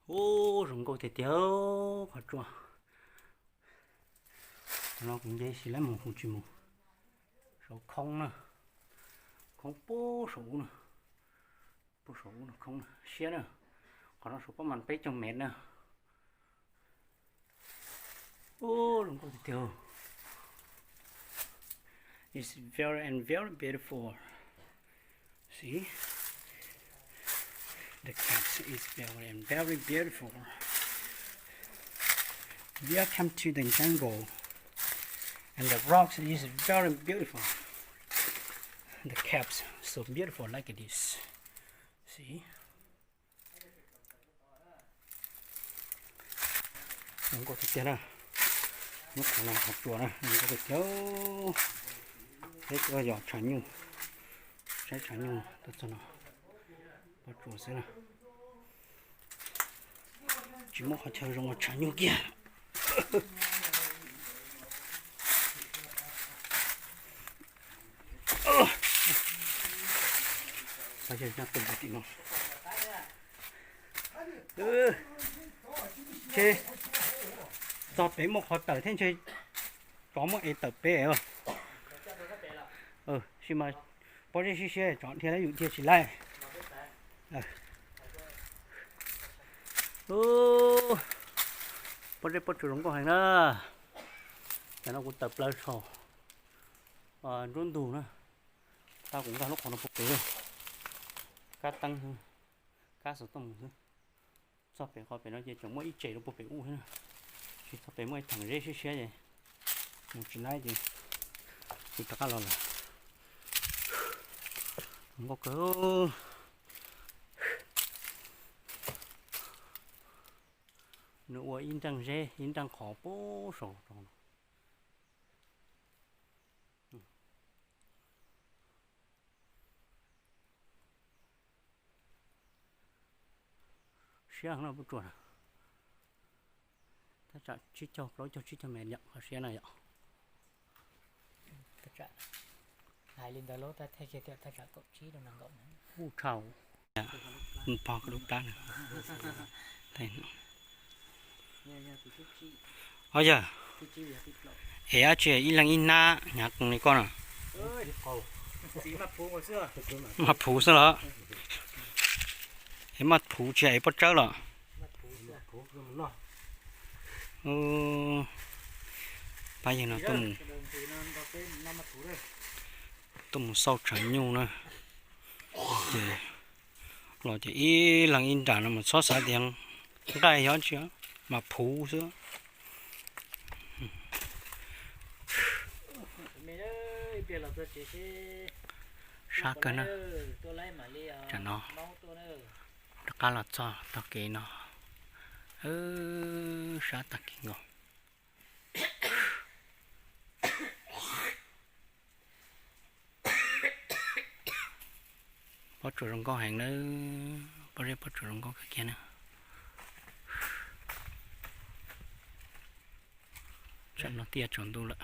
Ub, zoo nkauj tiag tiag qhov tsua. Qhov no kuv nce sis laib mus hu tsis mus. Saum khoob na, khoob puag saum ub na, puag saum ub no khoob na, siab na. Qhov no saum pob mas peb caug mev na. Ub, zoo nkauj tiag tiag. It's very and very beautiful. See? The caps is very and very beautiful. Welcome to the jungle. And the rocks is very beautiful. The caps so beautiful like this. See? Zoo nkauj tiag tiag na. Lub qhov no qhov tsua na, zoo nkauj tiag tiag. Peb tuaj yos tshav nyuj, saib tshav nyuj tuaj txog no, pob tsuas xwb na. Tsis muaj qhov chaw zoo ua tshav nyuj kiag. Xav yog nyob tus tim no. Ntshe txog pem muaj qhov tawm thiab ntshe tsov muab ev tawm pem. Tab sis mas pob zeb siab siab tsov dhia lawm yus dhia tsis laib. Pob zeb pob tsuas zoo nkauj heev na. Tam no kuv tawm plaws saum nruab ntug na. Tab kuv nkag lub qhov no puag pem, kab teeb xwb, kab xov tooj xwb. Txog pem qhov pem no ces tseem muaj ib tsev rau puag pem ub thiab na. Tsis txog pem muaj ib theem zeb siab siab ces mus tsis laib ces kuv rov qab los lawm. Zoo nkauj kawg. Nws ua ib nreej zeb ib nreej qhov puag saum rau no. Siab heev no pob tsuas na. Thaj tsam tsib caug plaub caug tsib caug mev yom, qhov siab na yom. Hais li ntawd lub tab thiaj tias thaj tsam kaum tsib rau nees nkaum. Ub tshau, mus pog koj lub plab na. Os yawg, es dab tsi ib leeg ib hnab hnyav qees li koj no? Maj phuv xwb los? Es maj phuv tsis yog es pob tsawb los? Pab yawg no tuaj mus xauj tshav nyuj na. Ces los ces ib leeg ib nram no mas txhob xav tias nqaij yog tsi, maj phuv xwb. Sab kawg na. Tam no rov qab los txog tog kev no, sab tag kev nkaus. Pob tsuas zoo nkauj heev na, pob zeb pob tsuas zoo nkauj kawg kiag na. Tsam no tiaj tsaus ntuj lawm.